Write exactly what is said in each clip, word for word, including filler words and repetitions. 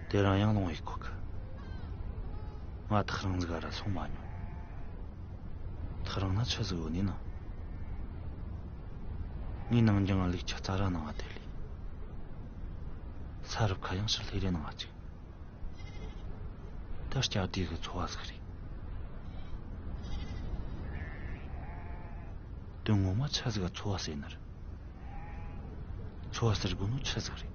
དེ་རིང་ཡང་ལོང་ཡིག་གོ་གི། ང་ཐག་རིང་ཟིག་ག་ར་སོང་མ་མྱོང་། ཐག་རིང་ན་ཆི་ཟིག་ཡོད་ནི་ན། ངའི་ནང་འགྱིང་ལུག་ཆ་རྩ་ར་ནང་ང་དེ་ལས། ས་རུབ་ཁ་ཡང་ཕྱིར་ལྷེ་རེ་ནང་ང་ཅིག་ད་སྐྱ་དེ་གི་འཚོ་བ་ཟིག་རེད། དོན་ངོ་མ་ཆི་ཟིག་ག་འཚོ་བ་ཟེར་ནི་རེད། འཚོ་བ་ཟེར་དགོས་ནོ་ཆི་ཟིག་རེད།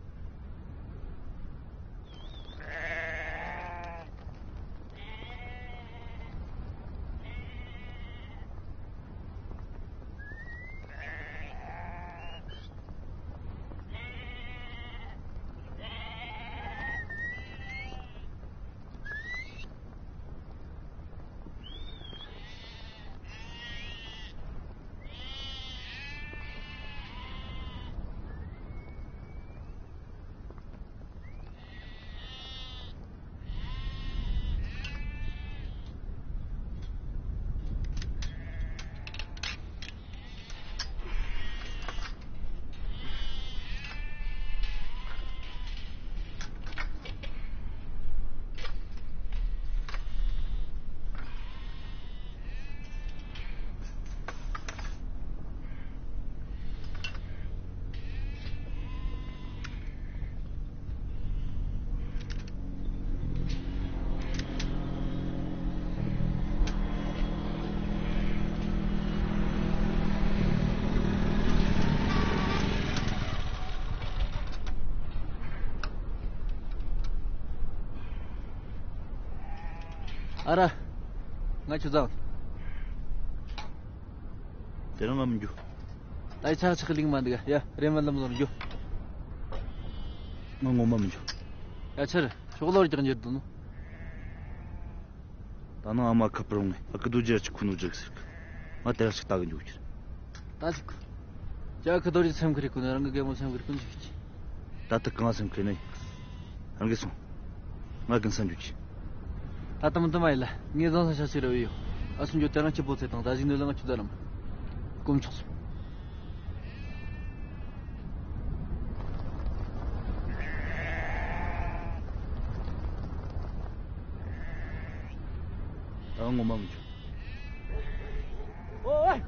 ཨ་ར། ང་ཁྱོད་ཚང་། དེ་རིང་ང་མི་འགྱོ། ད་ཡི་ཆ་ཆག་གི་ལིང་མ་འདུག་ཡ། རེམ་མ་ལམ་ལོར་འགྱོ། ང་ངོ་མ་མི་འགྱོ། ཡ་ཆི་རེད། ཤོག་ལོར་རྒྱག་འགྱུར་འདུག་ནོ། ད་ནང་ཨ་མ་ཁ་པར་འོང་ངས་ཨ་ཁུ་རྡོ་རྗེ་ཅིག་ཁུ་ནུ་རྒྱག་ཟེར་གི། ང་དེ་ར་ཞིག་ལྟ་གི་འགྱོ་ཁྱེར། ད་ཞིག་ཅི་ཨ་ཁུ་རྡོ་རྗེ་སེམས་ཁུར་ཡེ་གོ་ནས་རང་གི་རྒན་མོ་སེམས་ཁུར་ཡེ་གོ་འཇུག་གི། ད་ལྟ་གང་སེམས་ཁུར་ནས། རང་གིས་སོང་། ང་གིན་ས་འཇུག་གི། ད་ལྟ་མི་འདུག་མ་ཡིན་ལ། ངས་བཟང་ས་ཤ་ཤི་ར་བའི་ཡོ། ཨ་སུ་འཇོ་དེ་རང་སྐྱིད་པོ་ཚེ་དང་ད་གཞིག་ནོ་ལ་ང་ཁྱོད་ད་རམ། དཀོན་མཆོག་གསུམ། ད་ངོ་མ་མི་འཇུག་ཨོའི།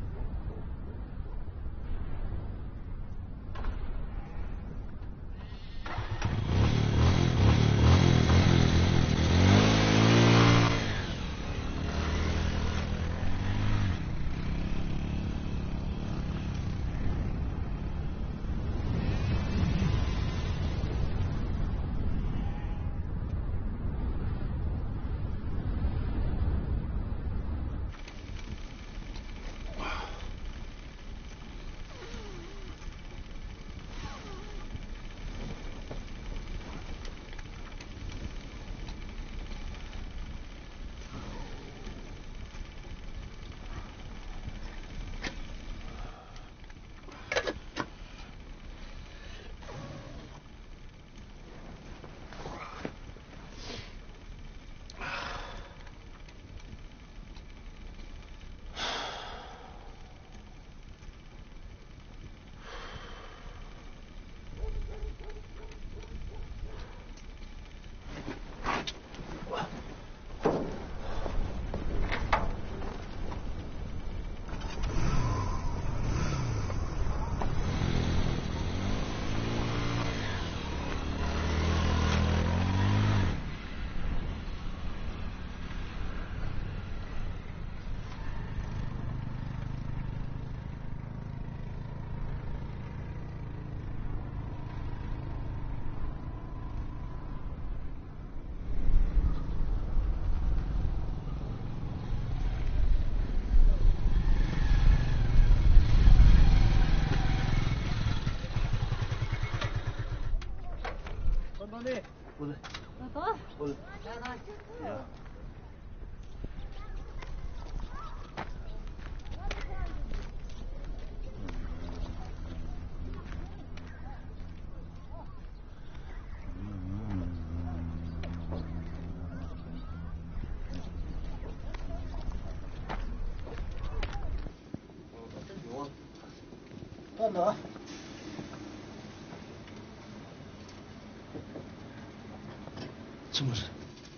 ཆི་མོ་རེད།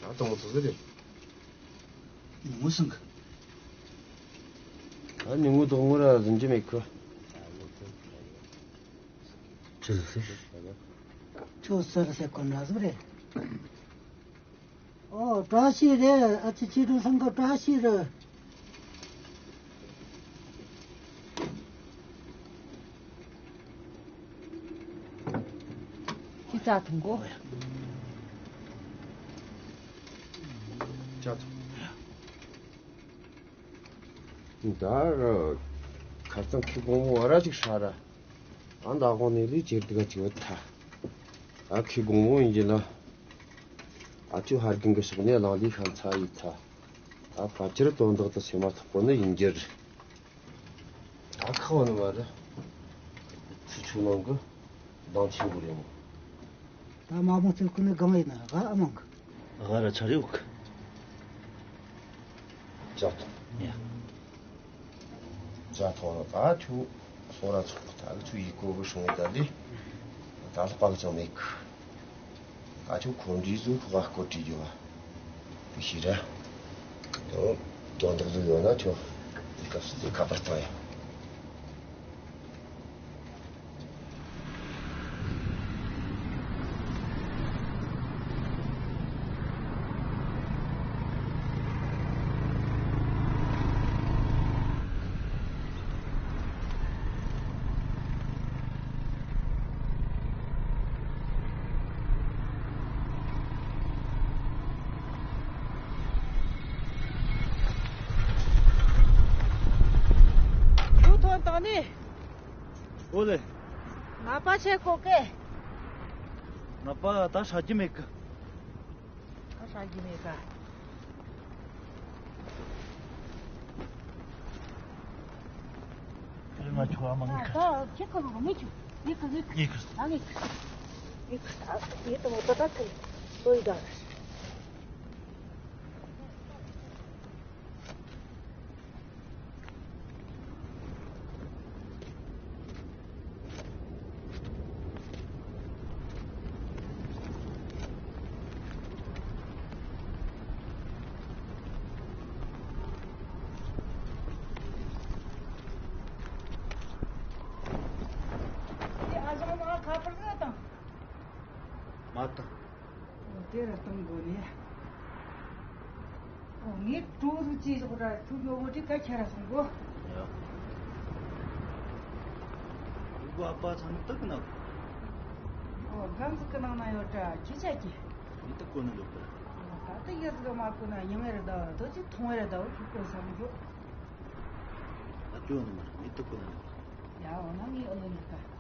ད་དང་པོ་ཚོ་ཟེར་རེད། ཉུང་ངུ་སང་གི། ད་ཉུང་ངུ་དོག་ངུ་ར་ཟིན་གྱི་མེད་གི། ཆི་ཟིག་ཟེར། ཁྱོད་ཟེར་ཟེར་གོ་འདྲ་ཟིག་རེད། ཨོ་བཀྲ་ཤིས་རེད། ཨ་ཅེ་ཆི་ཀྲུང་སང་གི་བཀྲ་ཤིས་རེད། ཅི་ཙ་ཐུང་གོ། ཅ་ཐུང་། ད་ར་ཁ་སང་ཁི་བོང་བོ་བ་ར་ཅིག་ཧྲ་ར། ཨ་མདའ་དགོང་ནས་ལས་ཇེ་སྡུག་ག་ཅིག་བུད་ཐལ། ཨ་ཁི་བོང་བོ་ཡིན་གྱི་ལ། ཨ་ཅོ་ཧར་གིན་གི་ཕྱོགས་ནས་གླང་ལི་ཤ་ཚ་ཡི་ཚ། ཨ་ཕལ་ཆེར་དོན་དག་དེ་སེམས་མ་ཐག་པོ་ནི་ཡིན་རྒྱུ་རེད། ད་ཁག་པོ་ནི་མ་རེད། ཚུ་ཆུ་ནང་གི་གདངས་ཆེན་པོ་རེད་མོ། ད་མ་མོ་ཚུ་ཁུ་ནི་གང་ཡིན་ན་ག་ཨ་མང་གི། ང་ར་ཆ་རེ་འུག་ཅག་ཏུ། ཡ། ཅག་ཐོག་ལ་ད་ཆུ་སོ་ར་ཚོགས་ད་ཆུ་ཡི་གོ་གི་སྲུང་ད་ལི། ད་ལྷག་པ་གི་ཅང་མེད་གི། ད་ཆུ་ཁོ་འདྲིས་ཟུག་ཁོ་ག་སྐོར་བྲིས་རྒྱུ་བ། དེ་ཤི་ར། དོ་དོན་དག་ཟིག་ཡོད་ན་ཆོ། དེ་སྐབས་སུ་དེ་ཁ་པར་བཏང་ཡ། ཁྱོད་ཐོན་དང་ནི། ཨོ་ལེ། ང་པ་ཆེ་ཁོ་ཀེ། ང་པ་ད་ཧྲ་གི་མེད་གི། ད་ཧྲ་གི་མེད་ག། ཁྱོད་ང་ཆོ་ཨ་མ་ངེད་ཀ། ད་ཁྱེད་ཁོ་རུ་མི་ཆུ། ངེད་ཀ་ངེད་ཀ། ངེད་ཀ། ད་ངེད་ཀ། ངེད་ཀ་ད་ངེད་ཀ་ངོ་ད་ད་ཁ་ལོ་ཡི་ད། དེ་ཨ་ཞང་ང་ཁ་པར་ཟ་དང་། མ་དང་། དེ་ར་གཏོང་དགོས་ནས། ངས་གྲོ་རུ་ཅི་ཞོག་ར་ཁྱོད་ཀྱི་འོ་དེ་ཀ་ཁྱེར་ར་སོང་གོ། ཡ། ཨ་པ་ཚང་དག་ན། ཨོ་སྒམ་ཟིག་གི་ནང་ན་ཡོད་དྲ་ཁྱི་ཆ་ཀྱི། མི་དག་གོ་ནི་ལོག་པ། ད་ལྟ་ཡ་ཟིག་མ་གོ་ན་མྱང་ཡ་ར་ད་དོ་ཅི་མཐོང་ཡ་ར་ད་འོ་ཁྱོད་གོ་བསམ་རྒྱོ། ད་ཅོ་ནི་མ་ར་མི་དག་གོ་ནི་ལོག་པ། ཡ་འོ་ན་ངས་ཨ་ལོ་ནི་ད།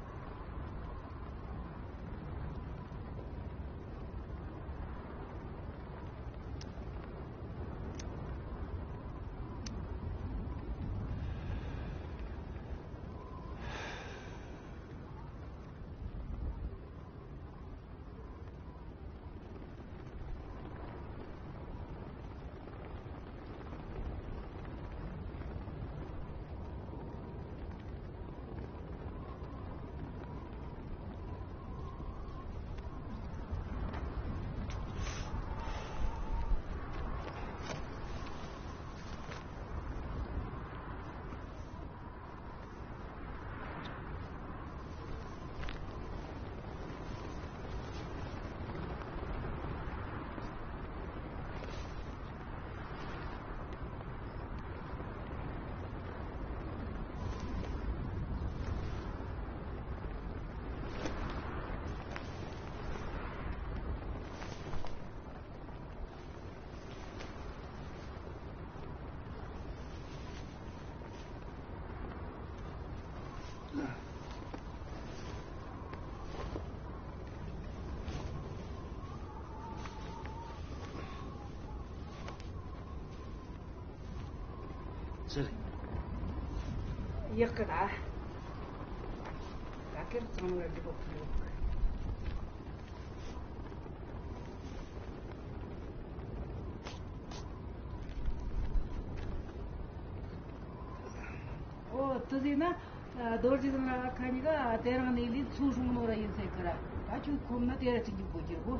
ཟེར། ཡག་གི་ད། ད་ཀེར་ཚང་མ་འགྲིག་གོ་ཁུལ་ཡོད་གི། ཨོ་དེ་ཟེར་ན། རྡོ་རྗེ་ལ་ཁ་ཉི་ག་དེ་རང་ནས་ལས་ཚུར་སོང་ནོ་ར་ཡིན་ཟེར་གི་ར། ད་ཁྱོད་ཁོམ་ན་དེ་ར་ཅིག་འཇུག་གོ་རྒྱུ་གོ།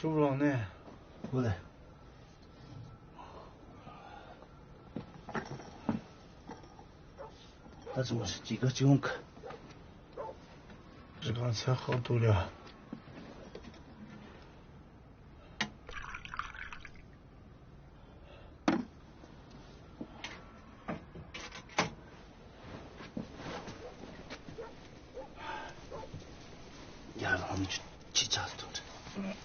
ཤུགས་ལངས་ནས། ཨོ་ལེ། ད་ཚོ་མ་ཞིག་ཅིག་ག་ཅིག་འོང་གི། རི་གང་ཚ་ཁག་ཏུ་རེད། ཡར་ལངས་ནས་ཅི་ཆགས་སོང་།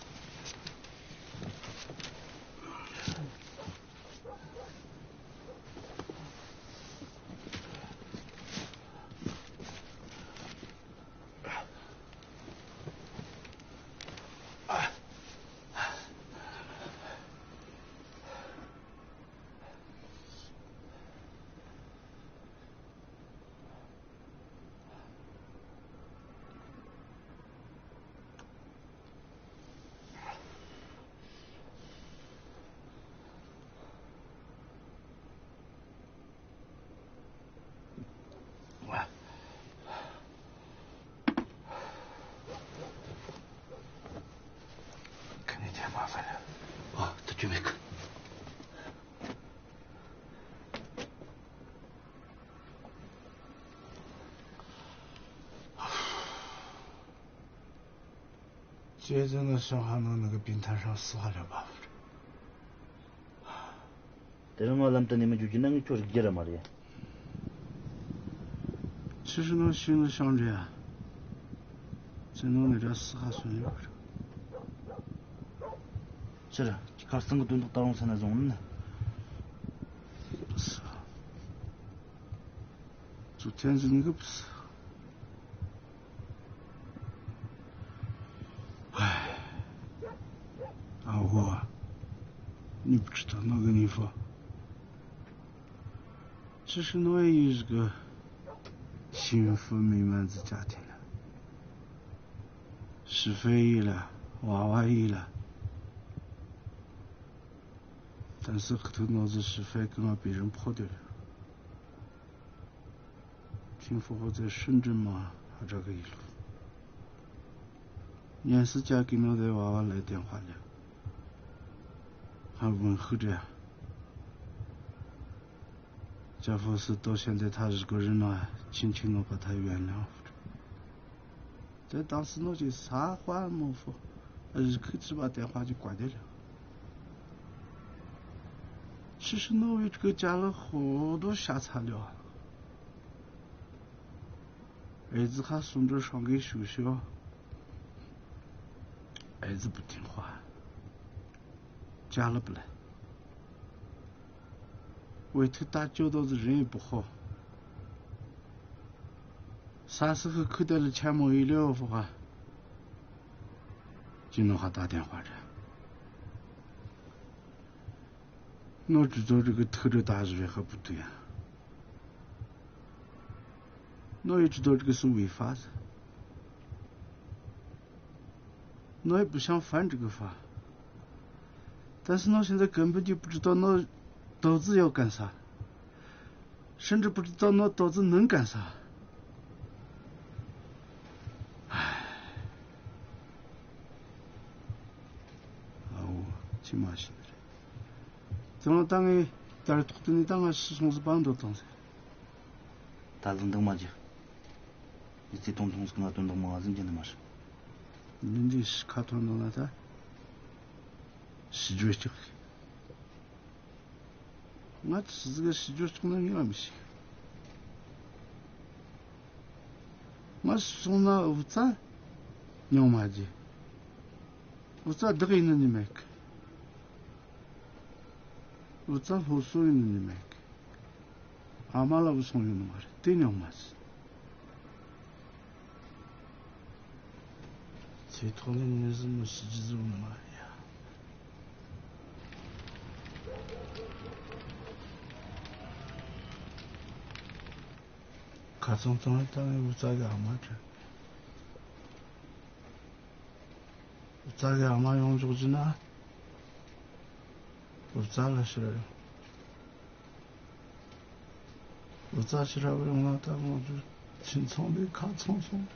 ཁ་ནས་ཐལ་མ་ཧྥ་ལ། ཨ། ད་རྒྱུ་མེད་གི། ཅེས་ཟེར་ན་ཤང་ཧ་ནང་ནི་གི་བིན་ཐན་ཧྲང་སི་ཧ་ལ་བ། དེ་རིང་ང་ལམ་དུ་ནས་མི་འཇུག་རྒྱུ་ན་ངས་ཁྱོད་རིག་རྒྱུ་ར་མ་རེད། ཕྱི་ཧྲི་ནང་ཤི་ནི་ཤང་རེད་ཨ། ཅི་ནང་ནས་ར་སི་ཧ་སོན་ཡོད་གི། ཕྱིར་ཁར་སང་གི་དོན་དག་ད་རུང་ས་ན་བཟུང་ནི། ཚུ་ཐན་ཟིན་གི། ཨ་ཧོ། ནི་བུ་ཁྲི་ཐ་ནོ་གི་ནི་ཧྥ། ཅི་ཧྲི་ནོ་ཡིས་གི། ཤིང་ཧྥུ་མི་མན་ཙི་ཅག་ཐེ་ན། ཧྲི་ཧྥེ་ཡི་ལ། ཝ་ཝ་ཡི་ལ། ཏན་སི་ཁི་ཐུ་ནོ་ཟི་ཧྲི་ཧྥེ་གི་ང་པི་རིན་ཕོ་དེ། ཁྱིམ་ཧྥུ་ཧོ་ཙེ་ཧྲིན་ཀྲིན་མ་ཧ་དྲག་གི་ཡིན་ལོ། ཉན་སི་ཅག་གི་ནོ་དེ་བ་བ་ལས་དེན་ཧ་ལེ། ཧ་བུན་ཧུ་དྲ། ཅ་ཧྥུ་སི་ཏོ་ཤན་དེ་ཐ་ཞི་གོ་རི་ན་ཆིན་ཆིན་ནོ་པ་ཐ་ཡུན་ལ། དེ་དང་སི་ནོ་ཅི་ས་དཔའ་མོ་ཧྥུ། རི་ཁུ་ཙི་བ་དེ་དཔའ་ཅི་བཀའ་དེ་ལ། ཕྱི་ཤི་ནོ་བའི་ཀི་ཅ་ལག་ཧོ་དོ་ཤ་ཚ་ལེ་བ། ཨེ་ཙི་ཁ་སུམ་འགྲོ་ཧྲང་གི་ཤུ་ཤོ། ཨེ་ཙི་བུ་ཐིང་ཧྭ། ཅ་ལག་ལ། ཝེ་ཐི་ད་ཅོ་དོ་ཟི་རེན་བུ་ཧོ། ས་སི་ཧི་ཁུ་ཏེ་ལ་ཆ་མོ་ཡི་ལེའོ་ཧྥུ་ཧ། ཅི་ནོ་ཧ་ད་དེན་ཧྥ་རེད། ནོ་ཅི་ཙོ་རི་གི་ཐུག་རི་ད་ཟི་རེ་ཧ་བུ་ཏུ་ཡ། ནོ་ཡི་ཅི་ཙོ་རི་གི་སུ་བི་ཧྥ་ཟི། ནོ་ཡི་བུ་ཤང་ཧྥན་ཅིག་གི་ཧྥ། ད་སི་ནོ་ཤིན་ཏུ་ཀམ་པུ་ཅི་པུ་ཅི་ཏོ་ནོ་ཏོ་ཙི་ཡོ་ཀན་ས། ཤིན་ཏུ་པུ་ཅི་ཏོ་ནོ་ཏོ་ཙི་ནུན་ཀན་ས། ཨའོ། ཅི་མ་ཤི་ནི་རེད། ཙི་ནོ་ད་ངས་ད་རེ་ཐོག་ཏུ་ནི་ད་ང་ཤི་སོང་ཟི་བ་འདོད་དང་ཟེར། ད་ལུང་འདང་མ་རྒྱག་ཡི་ཙི་ཏོང་ཏོང་ཟིག་ང་དོན་དག་མང་ང་ཟིན་གྱི་ནི་མ་རེད། འདི་འདྲའི་ཤི་ཁ་ཐོན་ནོ་ན་ད། ཤི་རྒྱུ་ལྕགས། ང་ཚོ་ཟིག་ག་ཤི་རྒྱུ་ལྕགས་ན་ཡོད་མི་ཤེས། ང་སོང་ན་འུ་ཚ་ཉུང་མ་རྒྱུ། འུ་ཚ་བདག་ཡིན་ནི་མེད་གི། འུ་ཚ་སློབ་གསོ་ཡིན་ནི་མེད་གི། ཨ་མ་ལགས་སོང་ཡོད་ནི་མ་རེད་དེ་ཉམས་མ་ཟིན། ཚེ་ཐོག་ནས་ཉིན་གསུམ་མི་ཤི་རྒྱུ་ཟིག་ནི་མ་རེད་ཡ། ཁ་ཚང་ཚང་ལ་ད་ངས་འུ་ཚ་གི་ཨ་མ་དྲན། འུ་ཚ་གི་ཨ་མ་ཡོང་འཇོག་རྒྱུ་ན། འུ་ཚ་ལ་ཤི་ར་ཡོང་། འུ་ཚ་ཤི་ར་ཡོང་ན་ད་ང་ཚོ་ཁྱིམ་ཚང་འདི་ཁ་ཚང་སོང་།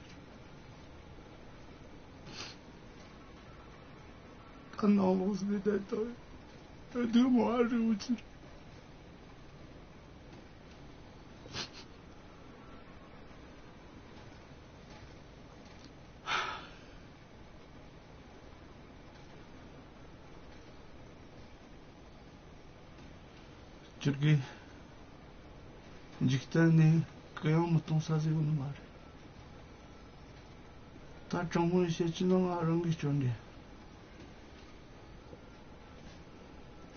ཁ་ནང་ལོགས་སུ་བསྡད་དོ། སྡུག་མོ་ཨ་རི་འུ་ཅི། ཁྱོད་ཀྱིས་འཇིག་རྟེན་ནས་གུ་ཡངས་མི་གཏོང་ས་ཟིག་ཡོད་ནི་མ་རེད། ད་དྲང་མོ་བཤད་ཀྱི་ན་ང་རང་གི་སྐྱོན་རེད།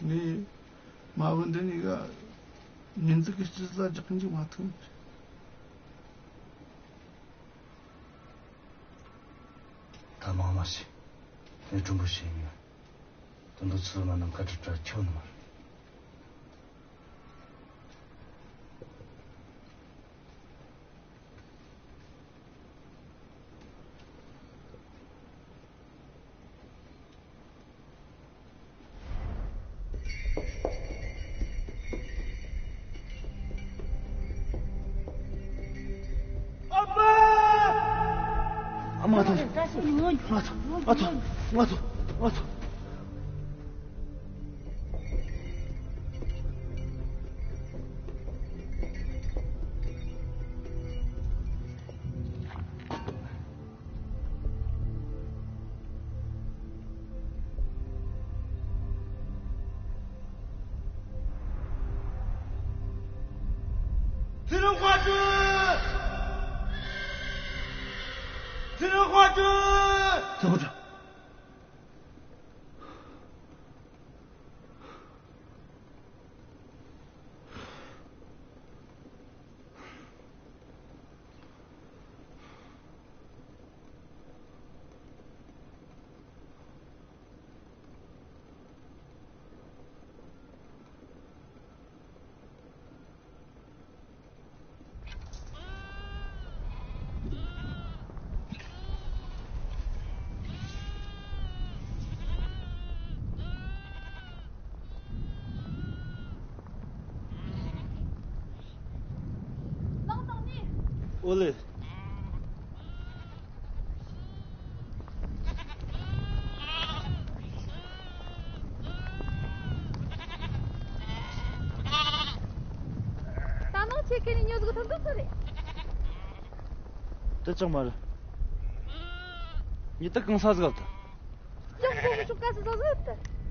ངས་མ་བུ་འདི་གཉིས་ཀ་ཉིན་གཅིག་གི་སྐྱིད་ལ་རྒྱག་གིན་འཇུག་མ་ཐུབ། ད་མང་མ་ཞིག་ངས་གྲུང་པོ་བྱས་ཡིན། དོན་དུ་ཚུར་མ་ནམ་མཁའ་གྲུབ་གྲྭ་ཁྱོད་ནི་མ་རེད། ཨ་མ་ཐོངས། ང་ཚོ་ང་ཚོ་ང་ཚོ། ཚེ་རིང་དཔལ་སྒྲོན། ཚེ་རིང་དཔལ་སྒྲོན། ཚེ་རིང་དཔལ་སྒྲོན། ཨོ་ལེ། ད་ནངས་ཁྱེད་ཀྱིས་ནི་ཉོ་ཟུག་ཐོན་འདུག་ཚོད་རེད། དེ་ཅང་མ་རེད། ཉི་ད་གང་ས་ཟིག་ཨབ་ད། ཅང་གོ་མི་ཆོག་ག་ས་ཟ་ཟིག་ཨབ་ད།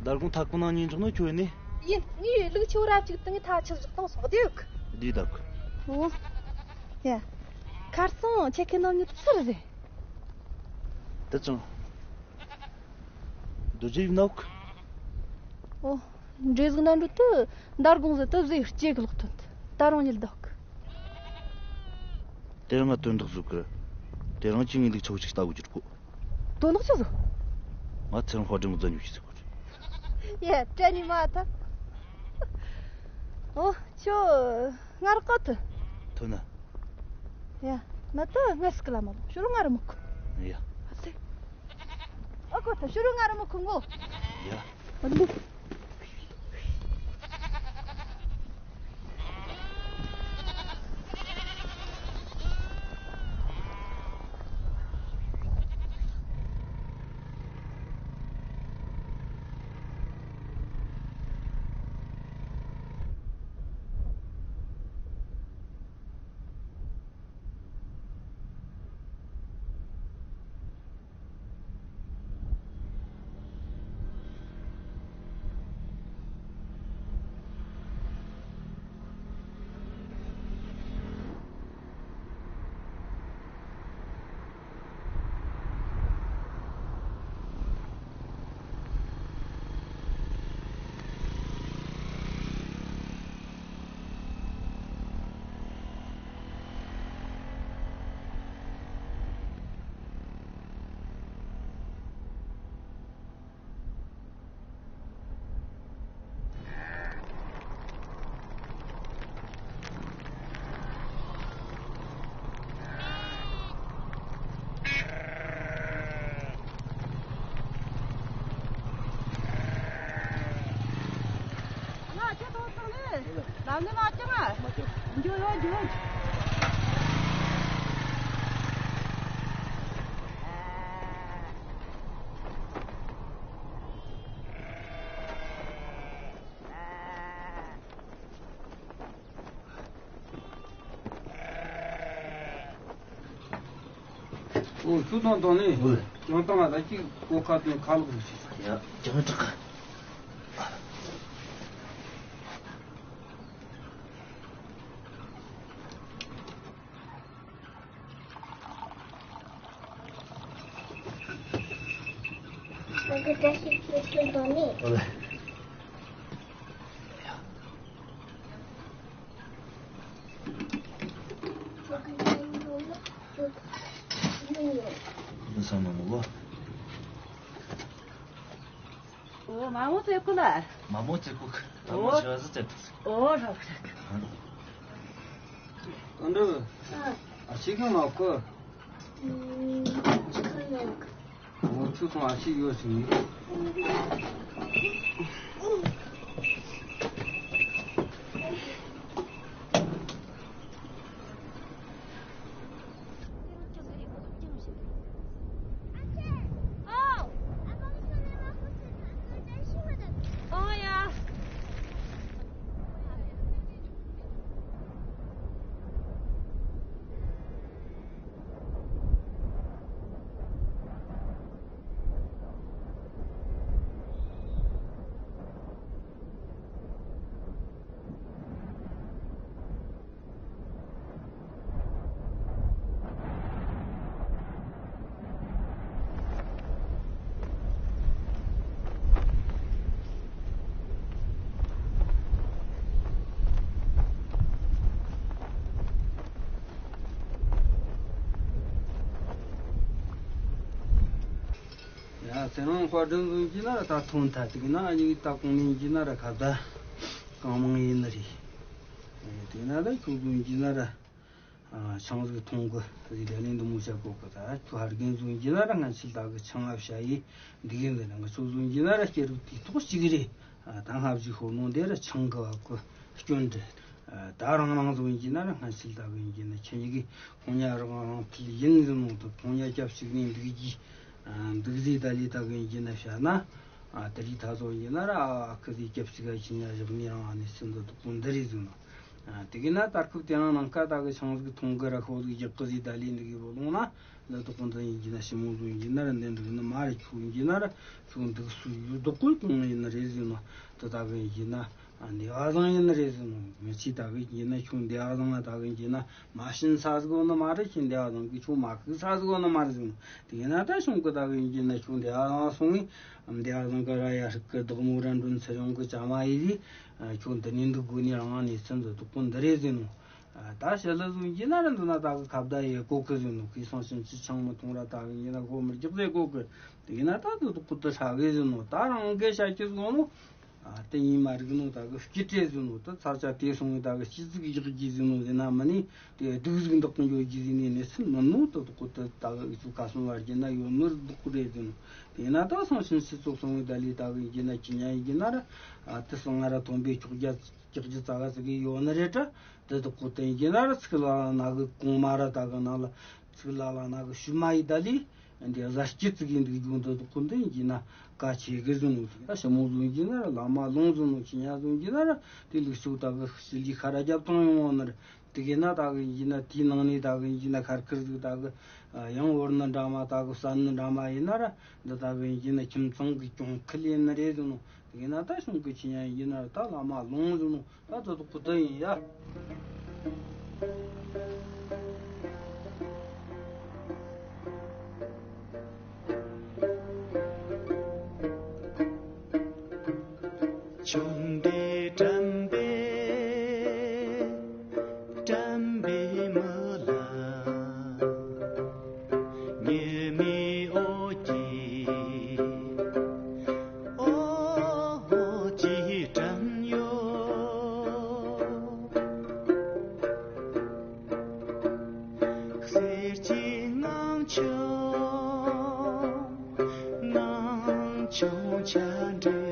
མདའ་དགོང་ཐ་ཀོ་ནང་ཉིན་འཇོག་ནོ་ཁྱོད་ནི། ཡིན། ངས་ལུག་ཆུ་ར་གཅིག་དང་ཐ་ཆུ་བཞག་དང་སོགས་བསྡད་ཡོད་གི། འདི་བདག་གི། འོ། ཡ། ཁར་སང་ཁྱེད་ཀྱི་ནང་ཉིད་ཚུར་རེད། དེ་ཅང་། རྡོ་རྗེ་ཡིབ་ནོག། ཨོ། འདྲེ་ཟིག་ན་འགྲོ་དུ་མདའ་དགོང་ཟི་དུ་ཟི་ཡི་སྐྱེ་གི་ལོག་ཐོན་དུ་ད་རུང་ཉིལ་འདུག། དེ་རིང་ང་དོན་དག་ཟུག་གི། དེ་རིང་ཅི་ངའི་ལུག་ཆོག་ཅིག་ལྟ་དགོས་ཀྱི་རེད་པོ། དོན་དག་ཆི་ཟིག། ང་ཚེ་རིང་དཔལ་སྒྲོན་གི་རྫུན་ཉོ་ཞིག་ཟིག་གོ། ཡ་དྲན་ནི་མ་ཐག། ཨོ་ཁྱོད་ང་ར་ཀོ་ཐུ། ཐུ་ན། ཡ། ན་ད་ང་སི་ཀི་ལ་མ་ལོ་ཤོ་རུ་ང་ར་མུ་ཁུ། ཡ། ཨ་སེ། ཨ་ཀོ་ཐ་ཤོ་རུ་ང་ར་མུ་ཁུ་ངོ་། ཡ། ཨ་ལུ། ཨ་ནི་མ་ཅང་ཨ། མ་ཅང་། འགྱོ་ཡོད་འགྱོ་ཡོད། ཨོ་ཆུ་དང་དང་ནི། ཨོ། ཀྱང་དང་ང་ད་ཅིག་གོ་ཁ་དང་ཁ་ལོག་རེ་ཞིག་ཡ་ཀྱང་དྲག་ང་གི་བཀྲ་ཤིས་ཆོས་ཆོས་དང་ནི། ཨོ་ལེ། འདི་ཚང་མ་མོ་གོ། ཨོ་མ་མོ་ཙེ་ཀུ་ལ། མ་མོ་ཙེ་ཀུ། མ་མོ་ཨོ། ཞག་ཟི་ཙེ་ཏུ། ཨོ་རག་རག་ཨ་འདྲ། ཨ་ཤི་ཁང་ལ་ཁོ། ཨོ་ཆུ་ཚང་ཨ་ཤི་ཡོད་ཟིན། ཡ་ཚེ་རིང་དཔལ་སྒྲོན་ཟུང་གི་ན་ར་ད་ཐོན་ཐ་དེ་གི་ན་ཨ་ནི་ད་གོང་ནས་གི་ན་ར་ཁ་བརྡ་གང་མང་ཡིན་ནི་རེད། དེ་ན་ད་ཁྱོད་ཟུང་གི་ན་ར། ཨ་ཆང་ཟིག་འཐུང་གི་རི་ལ་ནི་འདི་མོ་བྱ་གོ་གི་ད་ཁྱོད་ཧར་རྒན་ཟུང་གི་ན་ར་སྔ་ཕྱི་ལྟ་གི་ཆང་ཨ་བྱ་ཡི་འདི་གི་འདི་ན་ང་ཚོ་ཟུང་གི་ན་ར་སྐྱེ་རུ་དུས་ཐོག་གཅིག་རེད། ཨ་ད་སྔ་བཞི་ཤོར་ནོ་འདི་ར་ཆང་གི་བ་གི་སྐྱོན་འདྲ། ཨ་ད་རང་རང་ཟུང་གི་ན་ར་སྔ་ཕྱི་ལྟ་གི་ཡིན་གི་ན་ཁྱེད་གཉིས་གི་ཁོང་ཉ་རང་རང་ཐིལ་ཡིན་ཟིན་ནོ་དུ་ཁོང་ཉ་སྐྱབས་ཞིག་ནས་འདུག་གི། འདུག་ཟེ་ད་ལི་ད་གི་ཡིན་གྱི་ན་བྱ་ན། ཨ་དེ་རིགས་ད་ཚོ་ཡིན་ན་ར་ཨ་ཁུ་ཟིག་སྐྱབས་ཞིག་ག་ཁྱི་ཉ་བཞག་ནི་རང་ཨ་ནི་སུན་དུ་དུ་ཀུན་འདི་རེད་ཟིན་ནོ། དེ་གི་ན་ད་སྐབས་དེ་རང་ནང་ཁ་ད་གི་ཆང་ཟིག་འཐུང་གི་ར་ཤོ་ཟིག་རྒྱག་གི་ཟིག་ད་ལི་འདི་གི་བོ་ལོང་ན་ལ་དུ་ཀུན་འདི་ཡིན་གྱི་ན་ཞི་མོ་ཟུང་ཡིན་གྱི་ན་ར་འདི་འདི་གི་ན་མ་རེད་ཁྱུ་ཡིན་གྱི་ན་ར་ཁྱུ་འདུག་སུ་ཡུ་དུ་ཀུན་ཀུན་ཡིན་ན་རེད་ཟིན་ནོ། དུ་ད་གི་ཡིན་གྱི་ན་འདི་བ་བཟང་ཡིན་ན་རེད་ཟིན་ནོ། མི་ཚེ་ད་གི་ཡིན་ན་ཁྱུ་འདི་བ་བཟང་ང་ད་གི་ཡིན་གྱི་ན་མ་ཤིན་ས་ཟིག་འོ་ན་མ་རེད་ཁྱི་འདི་བ་བཟང་གི་ཁྱུ་མ་ཁུག་ས་ཟིག་འོ་ན་མ་རེད་ཟིན་ནོ། དེ་ན་ད་ཤོང་གི་ད་གི་ཡིན་གྱི་ན་ཁྱུ་འདི་བ་བཟང་སོང་ངི། འདི་ཨ་རང་ག་ར་ཡ་ཧྲིག་གི་བདག་མོ་ར་འགྲོན་ཚེ་ཡོང་གི་ཅ་མ་ཡི་ཟིག་ཁྱོད་འདི་ནས་འདུག་དགོས་ནི་རང་ནས་ཚུན་འདི་དུ་ཀུན་འདི་རེད་ཟིན་ནོ། ད་ཞི་ལི་ཟུང་གི་ན་ར་འདི་ན་ད་གི་ཁ་བརྡ་ཡེ་གོ་གི་ཟིན་ནོ། གི་སང་ཕྱིན་ཅི་ཆང་མི་འཐུང་ར་ད་གི་ཡིན་ན་སྒོ་མི་རྒྱག་ཟེ་གོ་གི། དེ་ཡིན་ན་ད་འདི་དུ་ཀུ་ཏི་ཧྲ་གི་ཟིན་ནོ། ད་རང་གི་ཤ་ཁྱི་ཟིག་ནོ། དེ་ཡིན་མ་རིག་ནོ། ད་གི་སྐྱི་བྲེ་ཟིན་ནོ། ད་ཚར་ཆ་དེ་སོང་བའི་ད་གི་སྐྱི་ཙིག་ཡག་གི་ཟིན་ནོ་ཟེར་ན་མ་ནི། དེ་སྡུག་ཟིག་འདག་གི་འཇོག་རྒྱུ་ཟིག་ནས་ནས་སུ་མི་ནུ་དུ་དུ་ཀུ་དུ་ད་གི་ཚུ་ཁ་སོང་བར་གྱི་ན་ཡོད་ནོར་སྡུག་གི་རེད་ཟིན། དེ་ན་ད་སང་ཕྱིན་སྤྱི་ཚོགས་སོང་བའི་ད་ལི་ད་གི་ཡིན་ན་ཁྱི་ཉ་ཡིན་གྱི་ན་ར། དེ་སང་ང་ར་ཐོན་པའི་ཁྱོག་རྒྱ་ཀྱག་རྒྱུ་ཙ་ག་ཟིག་གི་ཡོད་ནི་རེད་དྲ། དེ་དུ་ཀུ་དུ་ཡིན་གྱི་ན་ར་ཚིག་ལ་ལ་ན་གི་གོང་མ་ར་ད་གི་ན་ལ་ཚིག་ལ་ལ་ན་གི་ཤུ་མ་ཡི་ད་ལི། འདི་གཟའ་སྐྱིད་ཙིག་ཡིན་འདུག་རྒྱུ་འདི་དུ་ཀུ་དུ་ཡིན་གྱི་ན་ཀ་ཆེ་གི་ཟིན་ནོ། ད་ཞི་མོ་ཟུང་གྱི་ན་ར་བླ་མ་ལོང་ཟིན་ནོ། ཁྱི་ཉ་ཟུང་གྱི་ན་ར་དེ་ལུགས་ཤུགས་ད་གི་ཤི་ལི་ཁ་ར་རྒྱབ་ཐང་ཡོང་བ་ནི་རེད། དེ་གས་ན་ད་གི་ཡིན་ན་དེའི་ནང་ནས་ད་གི་ཡིན་ན་ཁར་ཁིར་ཟིག་ད་གི་ཡང་བོར་ནི་འདྲ་མ་ད་གི་བསད་ནི་འདྲ་མ་ཡིན་ན་ར། འདི་ད་གི་ཡིན་ན་ཁྱིམ་ཚང་གི་གྱོང་ཁུལ་ཡིན་ནི་རེད་ཟིན་ནོ། དེ་གས་ན་ད་གཞུང་གི་ཁྱི་ཉ་ཡིན་ན་ར་ད་བླ་མ་ལོང་ཟིན་ནོ། ད་དོ་དོ་ཁུ་ད་ཡིན་ཡ། ཆུང་འདྲིས་དྲན་པས་དྲན་པའི་མི་ལ། ཉི་མའི་འོད་ཀྱིས་འོད་ཀྱིས་དྲན་ཡོད། གསེར་གྱི་ངང་ཆུང་ངང་ཆུང་ཆ་འདྲ།